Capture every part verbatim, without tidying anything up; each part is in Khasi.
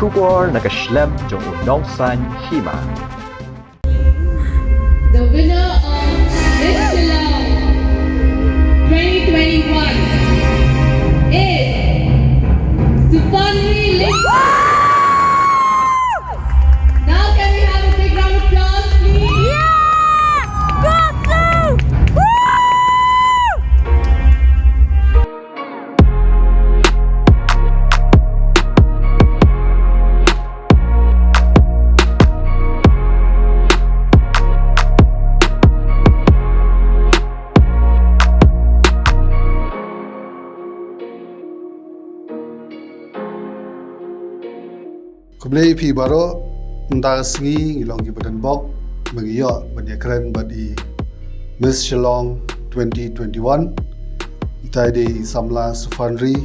Khubor na ka shlem jong u nongsaiñ hima. The winner of Miss Shillong twenty twenty-one is Sufanri Ling. Now can we have a big round of applause, please? Yeah! Go Sue! Woo! Khublei phi baroh, mynta ka sngi ngi long ki ba don bok ba ngi ïoh ban ïakren bad i Miss Shillong twenty twenty-one. Ita i dei i samla Sufanri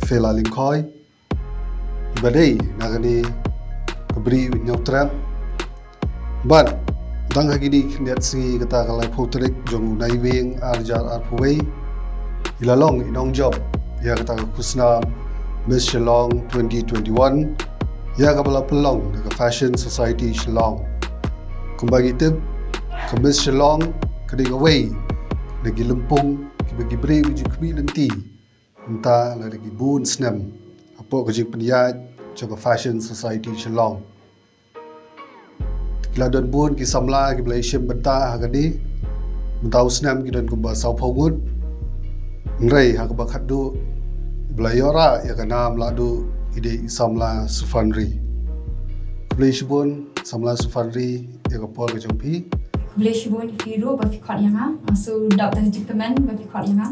Fela Lyngkhoi, i ba dei na kane ka bri Hynñiewtrep. Bad dang ha kine ki khyndiat sngi, kata ka laiphew tarik jong u Naiwieng ar hajar arphew wei, i la long i nongjop ïa kata ka khusnam Miss Shillong twenty twenty-one, ïa kaba la pynlong da ka Fashion Society Shillong. Kumba ngi tip, ka Miss Shillong ka dei kawei na ki lympung kiba ki briew ki ju khmih lynti mynta lada ki bun snem hapoh ka jingpynïaid jong ka Fashion Society Shillong. Ki la don bun ki samla kiba la ïashim bynta ha kane. Mynta u snem ki don kumba sawphew ngut. Hynrei ha kaba khatduh ba la ïoh rah ïa ka nam lahduh i dei i samla Sufanri. Khublei shibun samla Sufanri ïa ka por ka jong phi. Khublei shibun ïa phi ruh ba phi khot ïa nga. Nga shu dap da ka jingkmen ba phi khot ïa nga.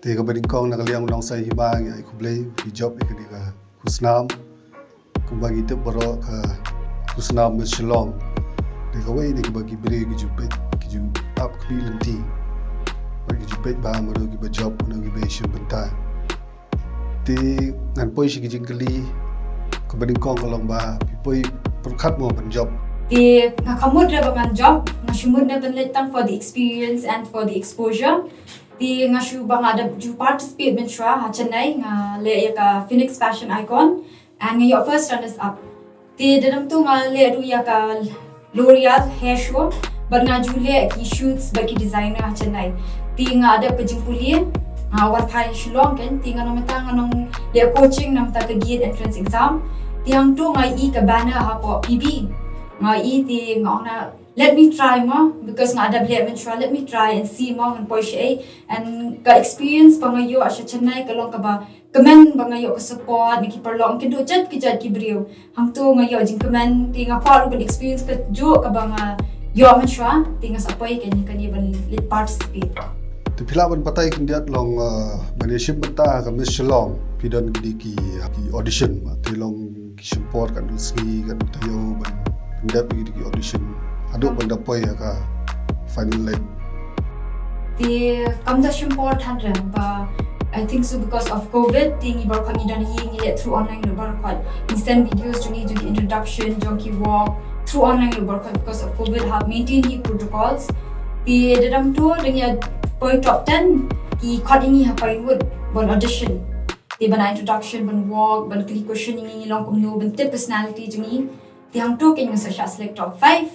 Te kaba nyngkong na ka liang u nongsaiñ hima ngi ai khublei phi jop ïa kane ka khusnam. Kumba ngi tip baroh ka khusnam Miss Shillong dei kawei na kiba ki briew ki ju peit, ki ju ap khmih lynti. Bad ki ju peit ba mano kiba jop, mano kiba ïashim bynta. Te ngan poi sha ki jingkylli, kaba nyngkong ka long ba phi poi pyrkhat mo ban jop? Te nga kynmaw re ba ngan jop, nga shu mut ne ban leit tang for the experience and for the exposure. Te nga shu ba nga da ju participate mynshuwa ha Chennai, nga leh ïa ka Phoenix Fashion Icon and nga ïoh first runners up. Te da dang tu nga leh ruh ïa ka L'Oreal hair show, bad nga ju leh ki shoots bad ki designer ha Chennai. Te nga dep ka jingpule, nga wan phai Shillong kan, te nga nang mynta nga nang leh coaching na bynta ka GATE entrance exam. Te hangto nga ïohi ka banner hapoh P B. Nga ïohi te nga ong na let me try mo, because nga dep leh mynshuwa, let me try and see mo ngan poi shaei. And ka experience ba nga ïoh sha Chennai ka long kaba kmen ba nga ïoh ka support na ki paralok, kynduh jait ki jait ki briew. Hangto nga ïoh jingkmen, te nga kwah ruh ban experience kajuh kaba nga ïoh mynshuwa, te nga sa poi kane kane ban leit participate. Te phi lah ban batai khyndiat long, uh, ban ïashim bynta ka Miss Shillong phi don kine ki, ki audition ma, te long ki shim por katno sngi katno taïew ban pyndep ïa ki audition haduh ban da poi ha ka final line? Te kam da shim por than re ba, I think so, because of covid te ngi baroh ngi don hi, ngi leh through online ruh baroh. Ngi send videos jong ngi jong ki introduction jong ki walk through online ruh baroh because of covid, hap maintain hi protocols. Te da dang tu da ngi poi top ten ki khot ïa ngi ha Pinewood ban audition. Te ban ai introduction, ban walk, ban kylli question ïa ngi, ngi long kumno, ban tip personality jong ngi. Te hangto kein nga sa shah select top five.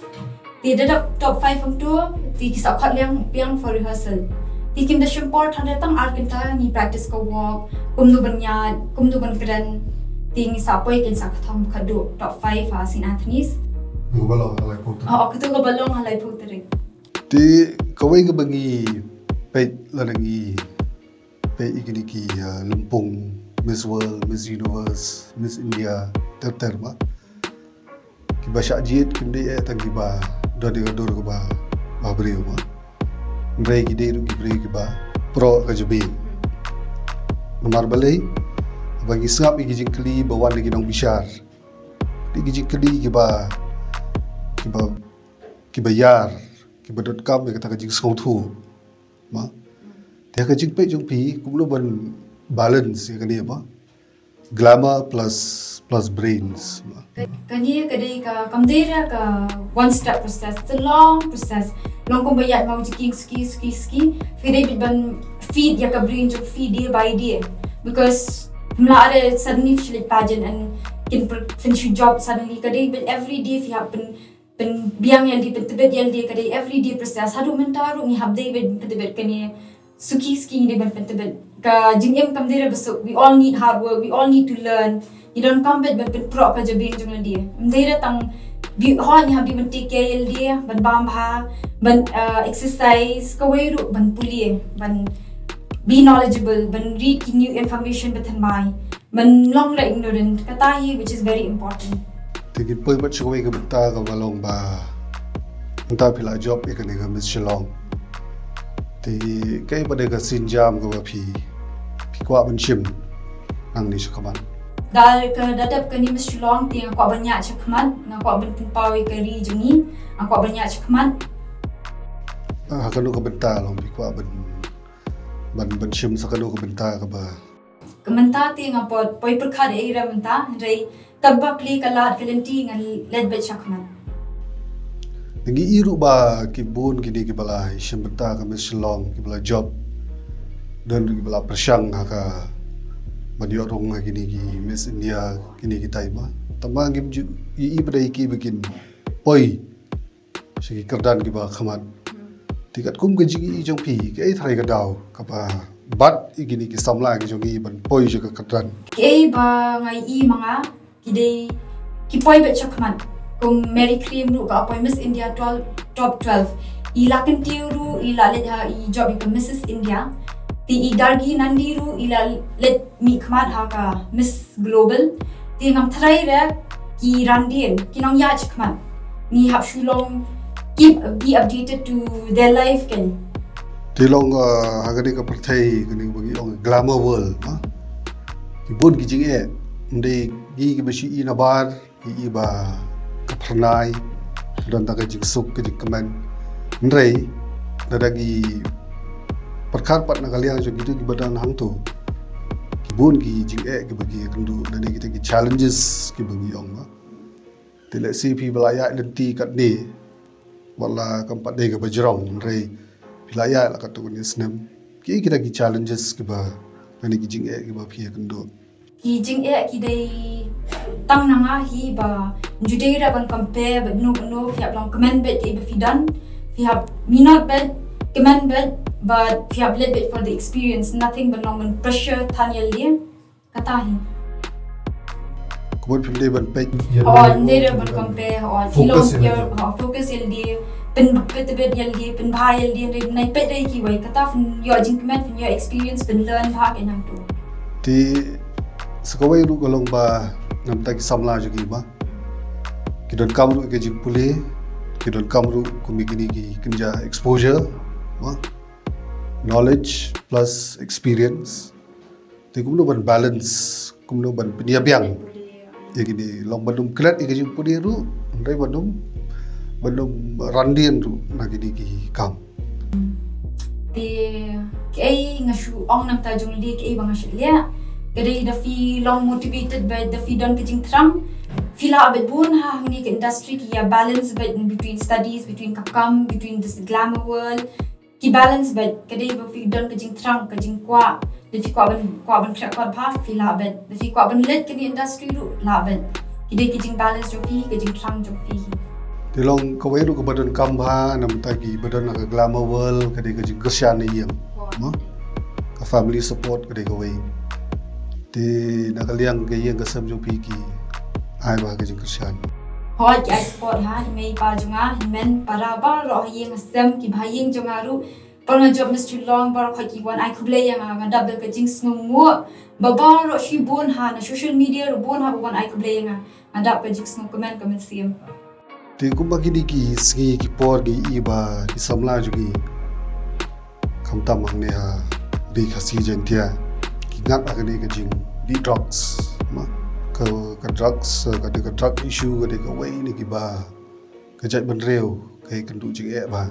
Te da dep top five hangto, te ki sa khot lem biang for rehearsal. Te kim da shim por than re, tang ar kynta ngi practice ka walk, kumno ban ïaid, kumno ban kren. Te ngi sa poi kein sa ktham khatduh top five ha Saint Anthony's. Kaba long ha laiphew tarik. Oh, katu kaba long ha laiphew tarik. Te kawei kaba ngi peit lada ngi peit ïa kine ki, uh, lympung Miss World, Miss Universe, Miss India, ter ter ma, kiba shah jied kim dei eh tang kiba don ïa ka dur kaba, ba briew ma. Hynrei ki dei ruh ki briew kiba proh ka jabieng. Namar balei? Ba ngi sngap ïa ki jingkylli ba wan na ki nongbishar. Dei ki jingkylli kiba, kiba, kiba ïar, kiba donkam ïa kata ka jingsngewthuh. Ma. Te ka jingpeit jong phi kumno ban balance ïa kane ba glamour plus, plus brains ma. Ka-, kane ka dei ka, kam dei re ka one step process, it's a long process. Long kumba ïaid maw jingkieng suki suki suki. Phi dei bit ban feed ïa ka brain jong phi day by day. Because ym lah re suddenly phi leit pageant and kin pyn- pyn shu job suddenly, ka dei bad everyday phi hap pyn pynbiang ïalade, pyntbit ïalade, ka dei everyday process. Haduh mynta ruh ngi hap dei ban pyntbit kane, suki suki ngi dei ban pyntbit. Ka jingim kam dei re ba suk, we all need hard work, we all need to learn. Ngi donkam bad ban pynproh ka jabieng jong lade. Ym dei re tang, we all ngi hap dei ban take care ïalade, ban bam bha, ban uh, exercise, kawei ruh ban pule, ban be knowledgeable, ban read ki new information ba thymmai. Ban long la ignorant, kata hi which is very important. Te ngin poi bad shuwa ka bynta kaba long ba mynta phi la job ïa kane ka Miss Shillong. Te kaei pat ka sienjam kaba phi phi kwah ban shim nangne shakhmat? Da ka da dep kane Miss Shillong te nga kwah ban ïaid shakhmat, nga kwah ban pynpaw ïa ka ri jong ngi, nga kwah ban ïaid shakhmat. Ah, ha kano ka bynta long phi kwah ban ban ban shim sa kano ka bynta kaba Ka mynta te nga pat poi pyrkhat ei ra mynta, hynrei katba plie ka lad ka lynti ngan leit beit shakhmat. Ngi i ruh ba ki bun kine kiba la shim bynta ka Miss Shillong kiba la job. Don ruh kiba la pyrshang ha ka ban ïoh rung ha kine ki Miss India kine ki tai ba. Tangba ngim ju i i ba dei kiba kin poi sha ki kyrdan kiba khmat. Te katkum ka jingïohi jong phi, kaei tharai ka daw kaba bat ïa kine ki samla ki jong ngi ban poi sha ka kyrdan? Kaei ba nga i ma nga, ki dei ki poi beit shakhmat. Kum Mary Cream ruh ka poi Miss India twelve, top twelve. I la kyntiew ruh, i la leit ha i job ïa ka Missus India. Te i Gargi Nandi ruh i la leit mih khmat ha ka Miss Global. Te ngam tharai re ki randien, ki nongïaid shakhmat. Ngi hap shu long keep be updated to their life kan. Te long uh, ha kane ka pyrthei kane ba ngi ong glamour world, ha. Ki bun ki jingeh, ym dei ngi kiba shu i nabar, ngi i ba ka phyrnai, don tang ka jingsuk ka jingkmen. Hynrei lada ngi pyrkhat pat na ka liang jong kito kiba don hangto, ki bun ki jingeh kiba ki ïakynduh, lane kita ki challenges kiba ngi ong ba. Te lehse phi ba la ïaid lynti katne, wat la kam pat dei kaba jrong, hynrei phi la ïaid la katto katne snem. Ki kita ki challenges kiba, lane ki jingeh kiba phi ïakynduh? Ki jingeh ki dei tang na nga hi ba ym ju dei re ban compare bad no no, phi hap long kmen bad kiba phi don, phi hap minot bad kmen bad, but phi hap leit bad for the experience, nothing ban long ban pressure than ïalade. Kata hi. Kumno phi dei ban peit? Oh, ym dei re ban compare, oh, phi long ïalade, oh, focus ïalade, pyn peit bad ïalade, pynbha ïalade, hynrei nai peit re kiwei, kata phin ïoh jingkmen, phin ïoh experience, phin learn bha ka hangto. Te sa kawei ruh ka long ba namta ki samla jong ngi ba ki donkam ruh ka jingpule, ki donkam ruh kum kine ki kynja exposure, ba knowledge plus experience. Te kumno ban balance, kumno ban pynïabiang ïa kine, long ban ym klet ïa ka jingpule ruh, hynrei ban ym, ban ym randien ruh na kine ki kam. Te kaei nga shu ong namta jong lade, kaei ba nga shu leh, ka dei da phi long motivated bad da phi don ka jingthrang, phi lah bad bun ha hangne ka industry ki ïa balance bad between studies, between ka kam, between this glamour world. Ki balance bad, ka dei ba phi don ka jingthrang, ka jingkwah. Da phi kwah ban, kwah ban khreh kot bha, phi lah bad. Da phi kwah ban leit kane industry ruh, lah bad. Ki dei ki jingbalance jong phi, ka jingthrang jong phi. Te long kawei ruh kaba donkam bha namta kiba don ha ka glamour world, ka dei ka jingkyrshan na ïing, mo? Ka family support ka dei kawei. Te na ka liang ka ïing ka sem jong phi ki ai bha ka jingkyrshan? Hooid, ki ai support ha, i mei i pa jong nga, hynmen para baroh ha ïing ha sem, kiba ha ïing jong nga ruh. Por nga jop Miss Shillong, baroh ki wan ai khublei ïa nga, nga dap da ka jingsngewnguh. Ba baroh shibun ha, na social media ruh bun ha ba wan ai khublei ïa nga. Nga dap ka jingsngew kmen ka mynsiem. Te kumba kine ki sngi ki por ki i ba ki samla jong ngi, khamtam hangne ha Ri Khasi Jaiñtia, ki ngat ha kane ka jingdih drugs, ma? Ka, ka drugs, ka dei ka drug issue, ka dei kawei na kiba ka jaitbynriew ka ïakynduh jingeh bha.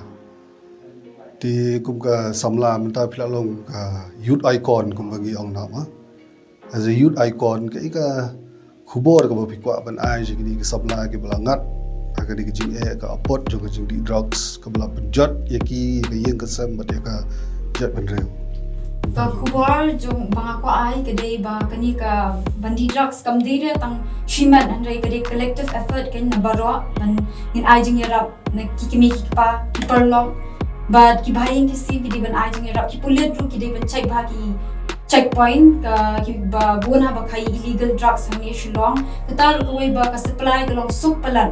Te kum ka samla mynta phi la long ka youth icon kumba ngi ong noh, ma? As a youth icon, kaei ka khubor kaba phi kwah ban ai sha kine ki samla kiba la ngat ha kane ka jingeh, ka apot jong ka jingdih drugs kaba la pynjot ïa ki, ïa ka ïing ka sem bad ïa ka jaitbynriew? Ka khubor jong ba nga kwah ai ka dei ba kane ka ban die drugs kam dei re tang shimet, hynrei ka dei collective effort kan na baroh ban ngin ai jingïarap na ki kmie ki kpa ki paralok bad ki bahaïing ki siem ki dei ban ai jingïarap, ki pulit ruh ki dei ban check bha ki checkpoint ka ki ba bun ha ba kha illegal drugs hangne Shillong. Kata ruh kawei ba ka supply ka long suk palat,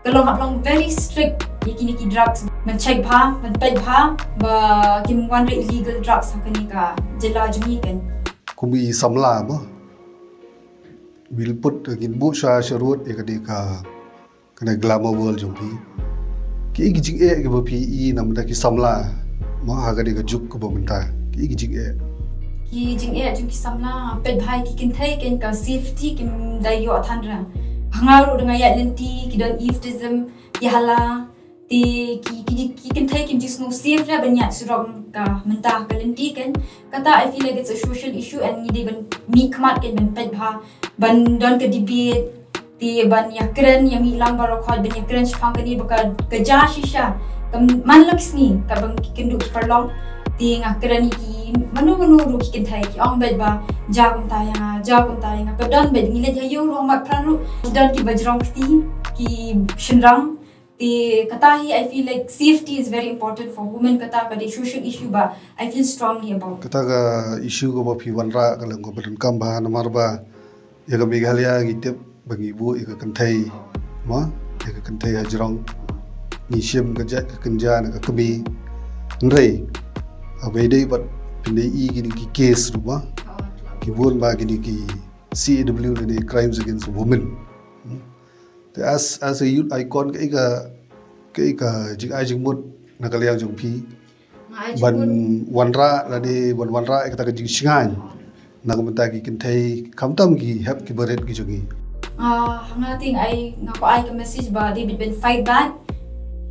ka long hap long very strict ïa kine ki drugs, ban check bha, ban peit bha ba kim wan re illegal drugs ha kane ka jylla jong ngi kan. Kum i samla mo, bil put ngin buh sha sharud ïa kane ka kane Glamour World jong phi. Ki ki jingeh ki ba phi i na mynta ki samla mo ha kane ka juk ka ba mynta, ki ki jingeh. Ki jingeh jong ki samla, peit bha ki kynthei kan ka safety kim da ïoh than re. Ha nga ruh da nga ïaid lynti ki don euphemism, ki hala, te ki ki ki kynthei kim jingsngew safe re ban ïaid surok ka mynta ka lynti kan. Kata I feel like it's a social issue and ngi dei ban mihkhmat kan ban peit bha, ban don ka debate, te ban ïakren ïa mih lang baroh khoit, ban ïakren shaphang kane ba ka ka ja shisha. Ka man la ki sngi ka ban ki kynduh ki paralok, te nga kren ïa ki mano mano ruh ki kynthei, ki ong beit ba ja kumta ïa nga, ja kumta ïa nga. Ka don beit, ngi leit ha ïew ruh, mat pran ruh, ki don ki ba jrong kti, ki shynrang. Te kata hi I feel like safety is very important for women, kata ka dei social issue ba I feel strongly about. Kata ka issue ka ba phi wanrah ka long ka ba donkam bha namar ba ïa ka Meghalaya ngi tip ba ngi buh ïa ka kynthei mo, ïa ka kynthei ha jrong, ngi shim ka jait ka kynja na ka kmie. Hynrei haba ïadei bad phin da i kine ki case ruh ba ki bun ba kine ki C A W lane crimes against women. Te as as a youth icon, kaei ka kaei ka jingai jingmut na ka liang jong phi ban wanrah lane ban wanrah ïa kata ka jingshngaiñ na ka bynta ki kynthei khamtam ki hep ki barit ki jong ngi? Ah, ha nga te ai nga kwah ai ka message ba dei beit ban fight back,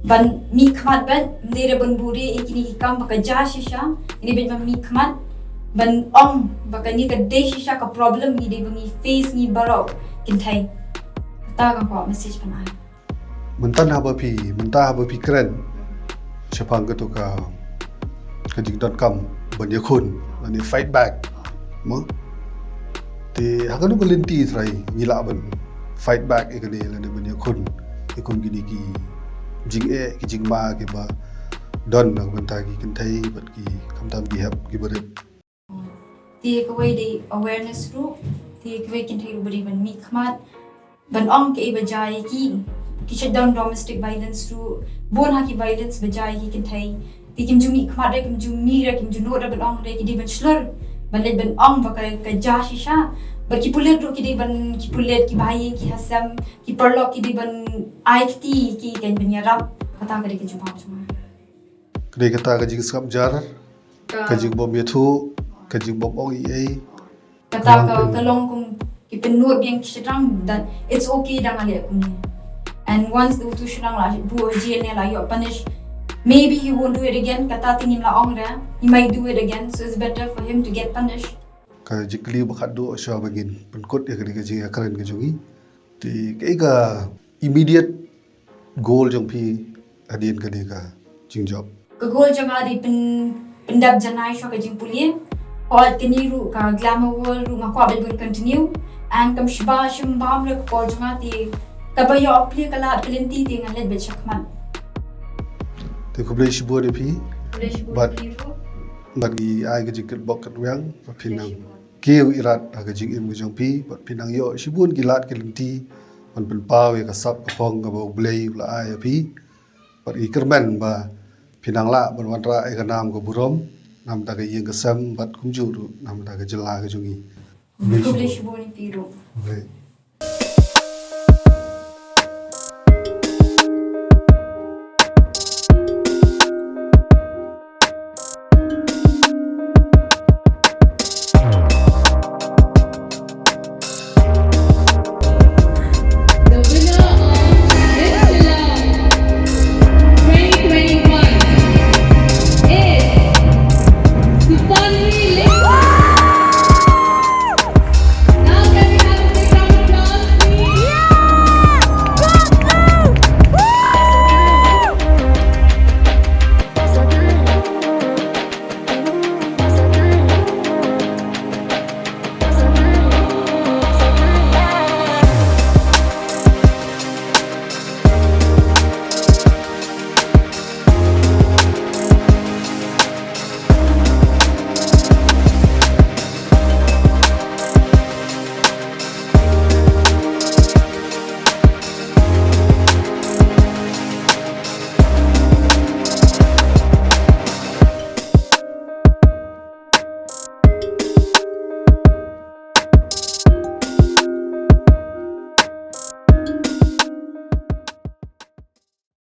ban mihkhmat beit, ym dei re ban buhrieh ïa kine ki kam ba ka ja shisha, ngi dei beit ban mihkhmat, ban ong ba kane ka dei shisha ka problem ngi dei ba ngi face ngi baroh kynthei. Kata ka kwah message ban ai. Mynta haba phi, mynta haba phi kren shaphang kato ka ka jingdonkam ban ïakhun lane fight back mo. Te ha kano ka lynti trai ngi lah ban fight back ïa kane lane ban ïakhun ïa kum kine ki jingeh ki jingma ki ba don na ka bynta ki kynthei bad ki khamtam ki hep ki barit? Te kawei dei awareness ruh, te kawei kynthei ruh ba dei ban mihkhmat ban ong kaei ba jia ïa ki. Ki shait don domestic violence ruh, bun ha ki violence ba jia ïa ki kynthei. Te kim ju mihkhmat re, kim ju mih re, kim ju nud re ban ong re, ki dei ban shlur ban leit ban ong ba ka ka ja shisha. Bad ki pulit ruh ki dei ban, ki pulit, ki bahaïing, ki hasem, ki paralok ki dei ban ai kti ïa ki kan ban ïarap. Kata ka dei ka jubab jong nga. Ka dei kata ka jingsngap jar, ka jingbym ïathuh, ka jingbym ong ei ei. Kata ka ka long kum ki pynnud biang ki shynrang that it's okay da nga leh kumne. And once the utu shynrang la buh ha jail ne la ïoh punish, maybe he won't do it again. Kata te ngim lah ong re, he might do it again. So it's better for him to get punished. Ka jingkylli ba khatduh shuwa ba ngin pynkut ïa kane ka jingïakren ka jong ngi. Te kaei ka immediate goal jong phi hadien kane ka jingjop? Ka goal jong nga dei pyn pyndep janai shuwa ka jingpule. Hooid kane ruh ka Glamour World ruh nga kwah ban continue. And kam shym ba shym bam re ka por jong nga te kaba ïoh plie ka lad ka lynti te ngan leit beit shakhmat. Te khublei shibun ïa phi. Bad ngi ai ka jingkyrpad ka ruh ïa phi nang kiew irat ha ka jingim ka jong phi bad phi nang ïoh shibun ki lad ki lynti ban pynpaw ïa ka sap ka phong kaba U Blei u la ai ïa phi. Bad ngi kyrmen ba phi nang lah ban wanrah ïa ka nam ka burom na bynta ka ïing ka sem bad kumjuh ruh na bynta ka jylla ka jong ngi. Khublei shibun ïa phi ruh.